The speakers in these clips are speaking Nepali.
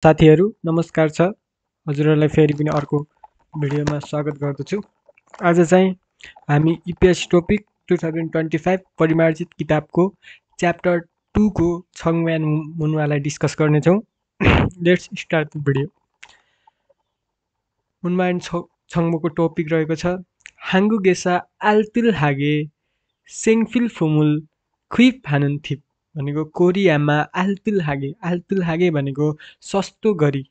साथीहरू नमस्कार छ। हजुरहरूलाई फेरि पनि अर्को भिडियोमा स्वागत गर्दछु। आज चाहिँ हामी इपिएस टपिक 2025 परिमार्जित किताबको च्याप्टर 2 को छङम्यान मुनवालाई डिस्कस गर्नेछौँ। Let's start the video. मुनमान छङमुको टपिक रहेको छ हाङ्गु गेसा आल्तिल हागे सेङफिल फुमुल खुइ फानुन थिप भनेको कोरियामा आल्तिल हागे भनेको सस्तो गरी,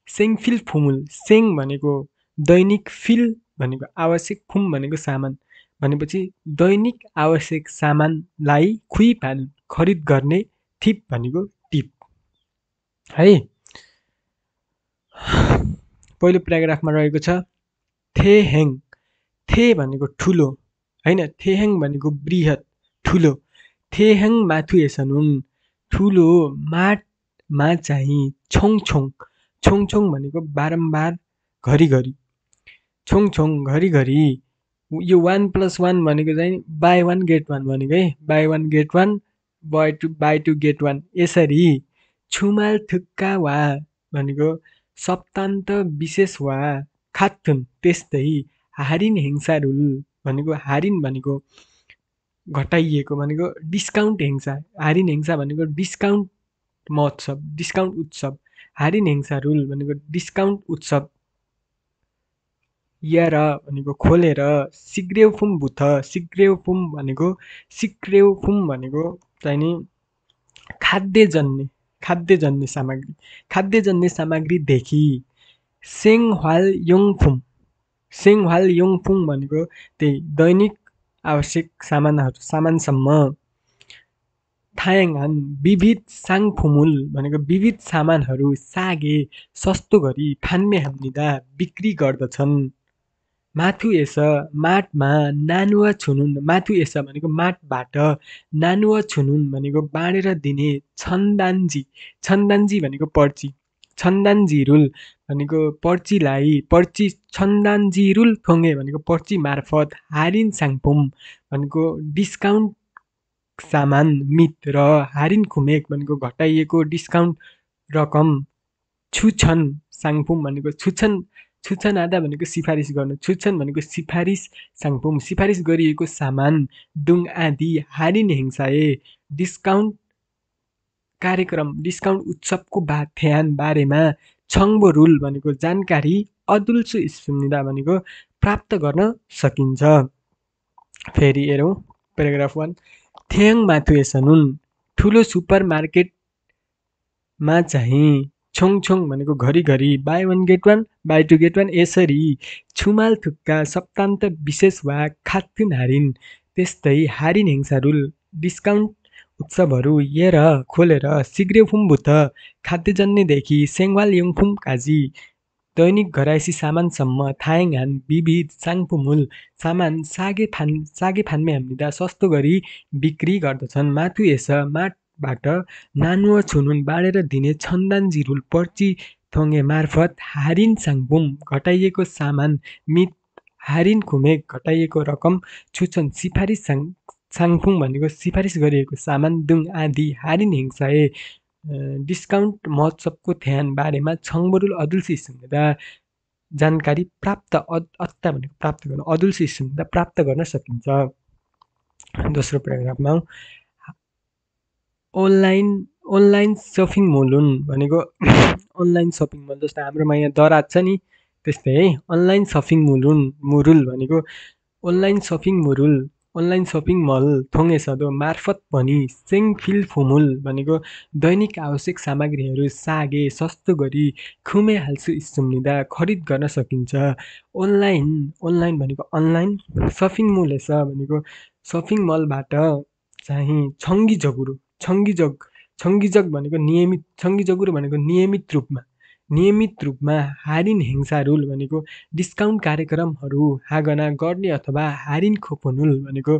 सेङफिल फुमुल सेङ भनेको दैनिक, फिल भनेको आवश्यक, फुम भनेको सामान भनेपछि दैनिक आवश्यक सामानलाई खुइ फानुन खरिद गर्ने, थिप भनेको टिप है। पहिलो प्याराग्राफमा रहेको छ थे हेङ, थे भनेको ठुलो हैन, थे हेङ भनेको बृहत ठुलो, थे हेङ माथु एसनुन ठुलो माटमा चाहिँ छोङछोङ, छोङछोङ भनेको बारम्बार घरिघरि, छोङछोङ घरिघरि। यो 1+1 भनेको चाहिँ बाई 1 गेट 1 भनेको है, बाई 1 गेट 1 बाई 2 गेट 1। यसरी छुमाल थुक्का वा भनेको सप्तान्त विशेष वा खाथुन त्यस्तै, हारिन हेङसारुल भनेको हारिन भनेको घटाइएको भनेको डिस्काउन्ट हेङसा, हारिन हेङसा भनेको डिस्काउन्ट महोत्सव, डिस्काउन्ट उत्सव, हारिन हेङसारुल भनेको डिस्काउन्ट उत्सव। यार भनेको खोलेर, सिग्रेउफुम बुथ, सिग्रेउफुम भनेको चाहिँ नि खाद्यजन्य सामग्री, खाद्यजन्य सामग्रीदेखि सेङह्वाल योङफुम, सेङह्वाल योङफुम भनेको त्यही दैनिक आवश्यक सामानसम्म, थायाङहान विविध साङफुमुल भनेको विविध सामानहरू सागे सस्तो गरी फान्मे हाम्निदा बिक्री गर्दछन्। माथु एस माटमा नानुवा छुनुन, माथु एस भनेको माटबाट, नानुवा छुनुन भनेको बाँडेर दिने, छन्दान्जी, छन्दान्जी भनेको पर्ची, छन्दान्जिरुल भनेको पर्चीलाई, पर्ची छन्दान्जिरुल थोङ्गे भनेको पर्ची मार्फत, हारिन साङपुम भनेको डिस्काउन्ट सामान, मित र हारिन खुमेक भनेको घटाइएको डिस्काउन्ट रकम, छुछन साङपुम भनेको छुछन, छुछन आदा भनेको सिफारिस गर्नु, छुछन भनेको सिफारिस, साङपुम सिफारिस गरिएको सामान, दुङ आदि, हारिन हेङसाए डिस्काउन्ट कार्यक्रम, डिस्काउन्ट उत्सवको ध्यान बारेमा, छङ्बो रुल भनेको जानकारी, अदुल्सु स्पुनिदा भनेको प्राप्त गर्न सकिन्छ। फेरि हेरौँ प्याराग्राफ 1। थ्याङ माथु एसनुन ठुलो सुपर मार्केटमा चाहिँ छोङछोङ भनेको घरिघरि, बाई 1 गेट 1 बाई 2 गेट 1। यसरी छुमाल थुक्का सप्तान्त विशेष वा खाथुन हारिन त्यस्तै, हारिन हेङसारुल डिस्काउन्ट उत्सवहरू हेर खोलेर, सिग्रेफुम बुथ खाद्यजन्यदेखि सेङवाल योङफुम काजी दैनिक घरायसी सामानसम्म, थायाङहान विविध साङफुमुल सामान सागे फान्मे हाम्निदा सस्तो गरी बिक्री गर्दछन्। माथु एस माटबाट, नानुवा छुनुन बाँडेर दिने, छन्दान्जिरुल पर्ची थोङ्गे मार्फत, हारिन साङपुम घटाइएको सामान, मित हारिन खुमेक घटाइएको रकम, छुछन सिफारिस साङपुम भनेको सिफारिस गरिएको सामान, दुङ आदि, हारिन हेङसाए डिस्काउन्ट महोत्सवको ध्यान बारेमा, छङ्बरुल अदुल्सी सुन्दा जानकारी प्राप्त, अत्ता भनेको प्राप्त गर्न, अदुल्सी सुन्दा प्राप्त गर्न सकिन्छ। दोस्रो प्याराग्राफमा अनलाइन सपिङ मलुन भनेको अनलाइन सपिङ मल जस्तो हाम्रोमा यहाँ दराज छ नि त्यस्तै है। अनलाइन सपिङ मुरुल भनेको अनलाइन सपिङ मल थोङ्गे सदो मार्फत पनि, सेङफिल फुमुल भनेको दैनिक आवश्यक सामग्रीहरू सागे सस्तो गरी, खुमे हाल्सु सुम्निदा खरिद गर्न सकिन्छ। अनलाइन भनेको अनलाइन, सपिङ मल एस भनेको सपिङ मलबाट चाहिँ छङ्गिजग भनेको नियमित, छङ्गिजगुरो भनेको नियमित रूपमा, हारिन हेङसारुल भनेको डिस्काउन्ट कार्यक्रमहरू हागना गर्ने अथवा हारिन खुपोनुल भनेको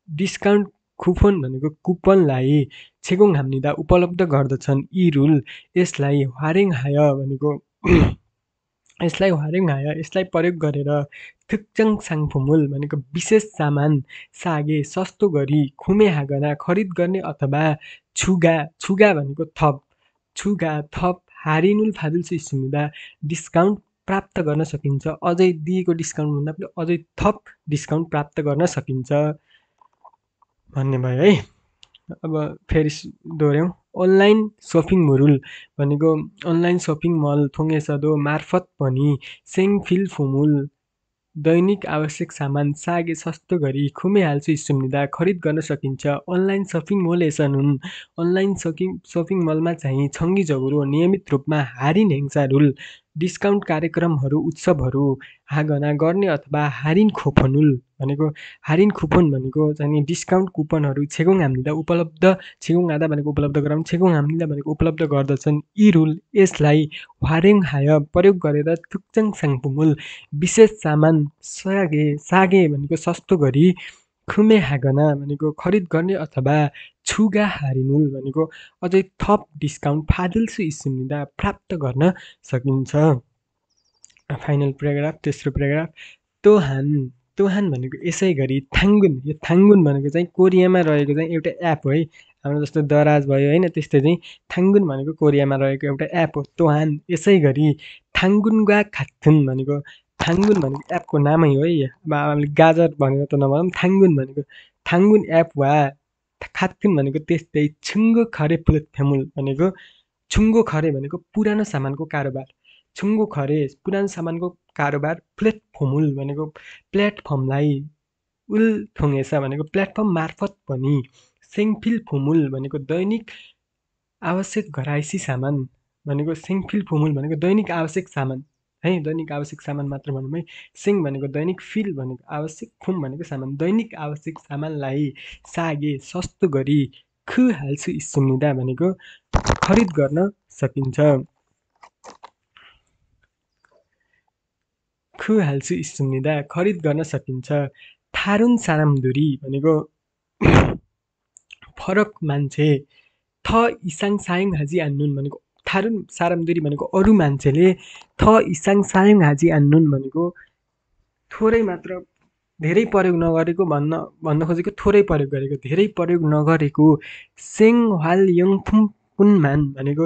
डिस्काउन्ट कुपन भनेको कुपनलाई छेगोङ हाम्निदा उपलब्ध गर्दछन्। यी रुल यसलाई ह्वारेङ हाय, यसलाई प्रयोग गरेर, थुक्चङ साङफुमुल भनेको विशेष सामान सागे सस्तो गरी, खुमे हागना खरिद गर्ने अथवा छुगा भनेको थप, छुगा थप हारिनुल फादुल्सो 있습니다. डिस्काउन्ट प्राप्त गर्न सकिन्छ। अझै दिएको डिस्काउन्ट भन्दा पनि अझै थप डिस्काउन्ट प्राप्त गर्न सकिन्छ भन्ने भयो है। अब फेरि दोहोऱ्यौँ। अनलाइन सपिङ मुरुल भनेको अनलाइन सपिङ मल थोङेसदो मार्फत पनि 생필 포물 दैनिक आवश्यक सामान 싸게 सस्तो गरी 구매할 수 있습니다. खरिद गर्न सकिन्छ। अनलाइन सपिङ मल에서는 अनलाइन सपिङ मलमा चाहिँ 정기적으로 नियमित रूपमा 할인 행사를 डिस्काउन्ट कार्यक्रमहरू उत्सवहरू आयोजना गर्ने अथवा 할인 쿠폰을 भनेको 할인 쿠폰 भनेको चाहिँ डिस्काउन्ट कुपनहरू 제공합니다. उपलब्ध 제공하다 भनेको उपलब्ध गराउन 제공합니다 भनेको उपलब्ध गर्दछन्। यी रुल यसलाई 활용하여 प्रयोग गरेर 특정 상품을 विशेष सामान 싸게 भनेको सस्तो गरी 구매하거나 भनेको खरिद गर्ने अथवा 추가 할인을 भनेको अझै थप डिस्काउन्ट 받을 수 있습니다. प्राप्त गर्न सकिन्छ। फाइनल प्याराग्राफ तेस्रो प्याराग्राफ तोहान भनेको यसै गरी थाङ्गुन यो थाङ्गुन भनेको चाहिँ कोरियामा रहेको चाहिँ एउटा एप हो है। हाम्रो जस्तो दराज भयो होइन त्यस्तै चाहिँ थाङ्गुन भनेको कोरियामा रहेको एउटा एप हो। तोहान यसै गरी थाङ्गुनगा खाथुन भनेको थाङ्गुन भनेको एपको नामै हो है। अब हामीले गाजर भनेर त नभनौँ थाङ्गुन भनेको थाङ्गुन एप वा खाथुन भनेको त्यस्तै छुङ्गो खरे प्लेटफर्म भनेको छुङ्गो खरे भनेको पुरानो सामानको कारोबार छुङ्गो खरे पुरानो सामानको कारोबार प्लेटफर्म भनेको प्लेटफर्मलाई थोङेछ भनेको प्लेटफर्म मार्फत पनि 생필 포물 भनेको दैनिक आवश्यक घरायसी सामान भनेको 생필 포물 भनेको दैनिक आवश्यक सामान है। दैनिक आवश्यक सामान मात्र भनौँ है। सिङ भनेको दैनिक फिल भनेको आवश्यक फुम भनेको सामान दैनिक आवश्यक सामानलाई 싸게 सस्तो गरी 구할 수 있습니다 भनेको खरिद गर्न सकिन्छ। 구할 수 있습니다 खरिद गर्न सकिन्छ। 다른 사람들이 भनेको फरक मान्छे थ इसाङ 사용하지 않는 भनेको 다른 사람들이 भनेको अरू मान्छेले थ इसाङ 사용하지 않는 भनेको थोरै मात्र धेरै प्रयोग नगरेको भन्न खोजेको थोरै प्रयोग गरेको धेरै प्रयोग नगरेको 생활용품뿐만 भनेको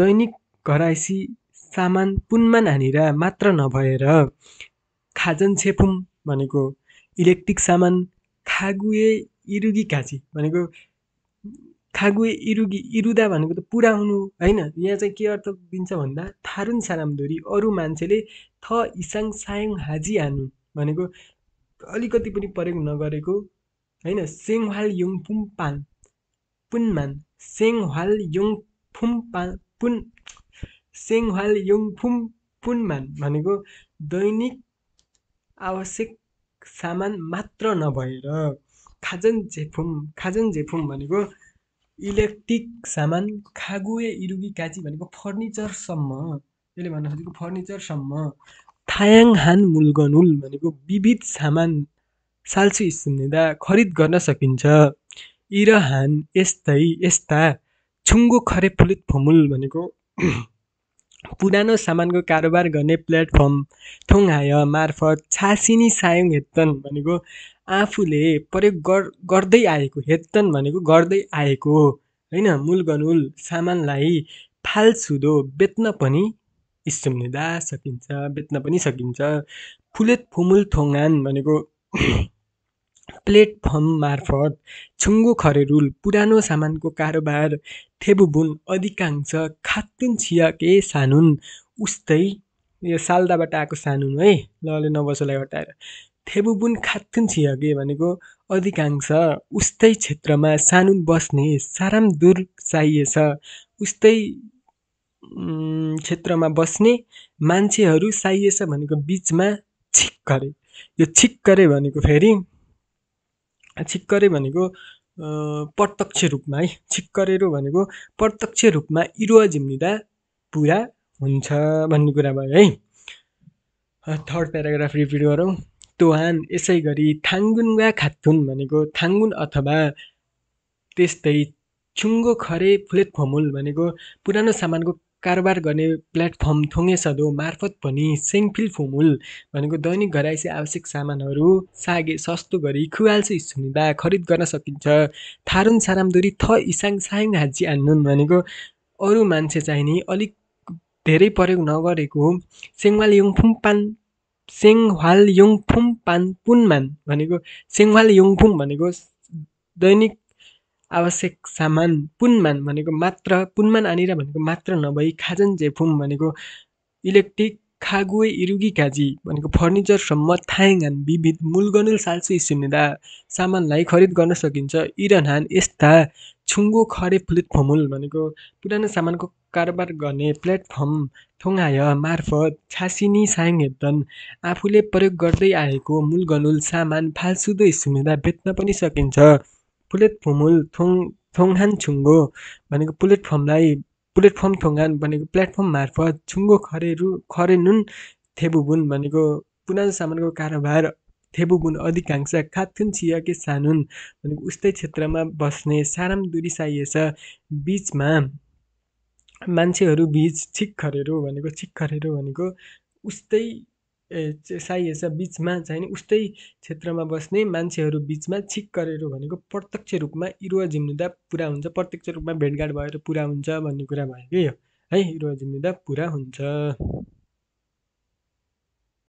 दैनिक घरायसी सामान पुनमान हानेर मात्र नभएर 가전제품 भनेको इलेक्ट्रिक सामान खागुए इरुगिकाची भनेको खागुए इरुदा भनेको त पुरा हुनु हैन। यहाँ चाहिँ के अर्थ दिन्छ भन्दा थारुन सारामदोरी अरू मान्छेले थ इसाङ 사용하지 않은 भनेको अलिकति पनि प्रयोग नगरेको हैन। 생활용품만 पुनमान 생활용품뿐만 भनेको दैनिक आवश्यक सामान मात्र नभएर खाजन भनेको इलेक्ट्रिक सामान खागुए इरुगिकाची भनेको फर्निचरसम्म यसले भन्न खोजेको फर्निचरसम्म 다양한 물건을 भनेको विविध सामान 살 수 있습니다 खरिद गर्न सकिन्छ। इरहान यस्ता छुङ्गो खरे प्लेटफर्म भनेको पुरानो सामानको कारोबार गर्ने प्लेटफर्म थोङहाय मार्फत छासिनी सायोङ भनेको आफूले प्रयोग गर्दै आएको हेत्तन भनेको गर्दै आएको हैन मुलगनुल सामानलाई फाल्सुदो बेच्न पनि 있습니다 सकिन्छ बेच्न पनि सकिन्छ। प्लेटफर्म थोङान भनेको प्लेटफर्म मार्फत छुङ्गो खरेरुल पुरानो सामानको कारोबार थेबुबुन अधिकांश खातुन छियाके सानुन उस्तै यो साल्दाबाट आएको सानुन है लले नबसलाई हटाएर थेबुबुन खातुन छियाके भनेको अधिकांश उस्तै क्षेत्रमा सानुन बस्ने साराम दूर चाहिएछ उस्तै क्षेत्रमा बस्ने मान्छेहरू चाहिएछ भनेको बीचमा छिक्करे यो छिक्करे भनेको फेरि छिक्करे भनेको प्रत्यक्ष रूपमा है छिक्करेरो भनेको प्रत्यक्ष रूपमा इरुवाजिम्निदा पुरा हुन्छ भन्ने कुरा भयो है। थर्ड प्याराग्राफ रिपिट गरौँ। तोहान यसै गरी थाङ्गुनगा खातुन भनेको थाङ्गुन अथवा त्यस्तै छुङ्गो खरे प्लेटफर्म भनेको पुरानो सामानको कारोबार गर्ने प्लेटफर्म थोङेसदो मार्फत पनि 생필 포물 भनेको दैनिक घरायसी आवश्यक सामानहरू 싸게 सस्तो गरी 구할 수 있습니다 खरिद गर्न सकिन्छ। 다른 사람들이 더 이상 사용하지 않는 भनेको अरू मान्छे चाहिँ नि अलिक धेरै प्रयोग नगरेको सेङ्ह्वालयोङफुम पुनमान भनेको सेङ्ह्वालयोङफुम भनेको दैनिक आवश्यक सामान, पुनमान भनेको मात्र, पुनमान आनिरा भनेको मात्र नभई खाजन्जेफुम भनेको इलेक्ट्रिक खागुए इरुगी काजी भनेको फर्निचरसम्म थायङहान विविध मूलगनुल साल्सु इस्युनिदा सामानलाई खरिद गर्न सकिन्छ। इरनहान यस्ता छुङ्गो खरे प्लेटफर्मुल भनेको पुरानो सामानको कारोबार गर्ने प्लेटफर्म थोङाय मार्फत छासिनी सायङ हेप्दन आफूले प्रयोग गर्दै आएको मूलगनुल सामान फाल्सुदो इस्युनिदा बेच्न पनि सकिन्छ। प्लेटफर्मुल थोङहान छुङ्गो भनेको प्लेटफर्म थोङहान भनेको प्लेटफर्म मार्फत छुङ्गो खरेनुन थेबुबुन भनेको पुरानो सामानको कारोबार थेबुबुन अधिकांश खाथुन छियाके सानुन भनेको उस्तै क्षेत्रमा बस्ने साराम दुरी साइएछ बिचमा मान्छेहरू बिच छिक्खरेरो भनेको उस्तै साइएछ बिचमा चाहिँ नि उस्तै क्षेत्रमा बस्ने मान्छेहरू बिचमा छिक्करेरो भनेको प्रत्यक्ष रूपमा इरुवा जिम्नुदा पुरा हुन्छ, प्रत्यक्ष रूपमा भेटघाट भएर पुरा हुन्छ भन्ने कुरा भयो कि यो है, इरुवा जिम्नुदा पुरा हुन्छ।